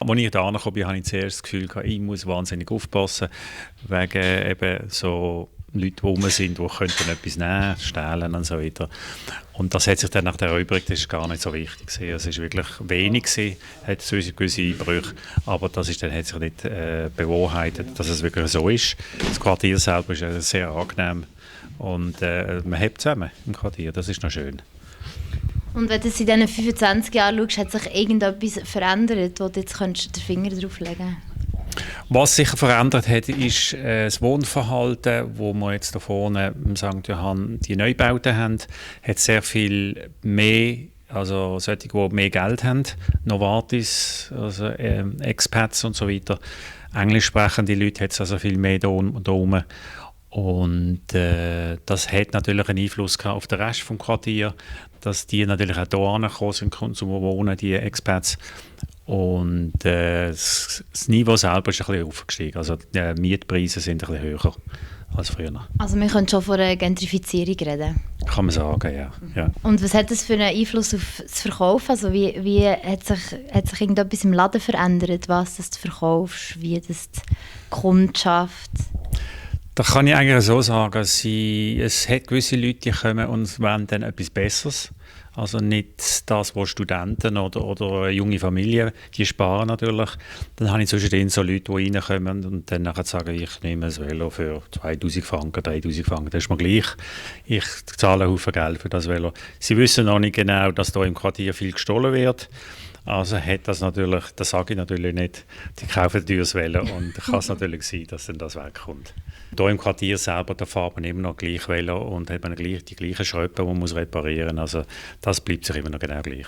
Als ich da angekommen bin, hatte ich zuerst das Gefühl, ich muss wahnsinnig aufpassen, wegen eben so Leute, die rum sind, die könnten etwas nehmen, stehlen und so weiter. Und das hat sich dann nach der erübrigt, das ist gar nicht so wichtig gewesen. Es ist wirklich wenig gewesen, hat sowieso gewisse Einbrüche, aber das ist dann, hat sich nicht bewahrheitet, dass es wirklich so ist. Das Quartier selber ist sehr angenehm und man hebt zusammen im Quartier, das ist noch schön. Und wenn du es in diesen 25 Jahren schaust, hat sich irgendetwas verändert, wo du jetzt den Finger drauf legen kannst? Was sich verändert hat, ist das Wohnverhalten, wo wir jetzt da vorne im St. Johann die Neubauten haben, hat sehr viel mehr, also solche, die mehr Geld haben, Novartis, also Expats und so weiter, englisch sprechende Leute hat es also viel mehr da oben. Und das hat natürlich einen Einfluss auf den Rest des Quartiers, dass die natürlich auch hier angekommen sind zum Wohnen, die Expats. Und das Niveau selber ist ein bisschen aufgestiegen. Also die Mietpreise sind ein bisschen höher als früher. Also wir können schon von einer Gentrifizierung reden? Kann man sagen, ja. Ja. Und was hat das für einen Einfluss auf das Verkaufen? Also wie hat sich irgendetwas im Laden verändert, was das du verkaufst, wie das die Kundschaft? Da kann ich eigentlich so sagen, es hat gewisse Leute, die kommen und wollen dann etwas Besseres. Also nicht das, was Studenten oder junge Familien, die sparen natürlich. Dann habe ich zwischendrin so Leute, die reinkommen und dann nachher sagen, ich nehme ein Velo für 2000 Franken, 3000 Franken, das ist mir gleich. Ich zahle einen Haufen Geld für das Velo. Sie wissen noch nicht genau, dass hier im Quartier viel gestohlen wird. Also hat das natürlich, das sage ich natürlich nicht, die kaufen ein teures Velo und kann es natürlich sein, dass dann das wegkommt. Hier im Quartier selber, da fährt man immer noch gleich Velo und hat man die gleichen Schrauben, die man reparieren muss. Also das bleibt sich immer noch genau gleich.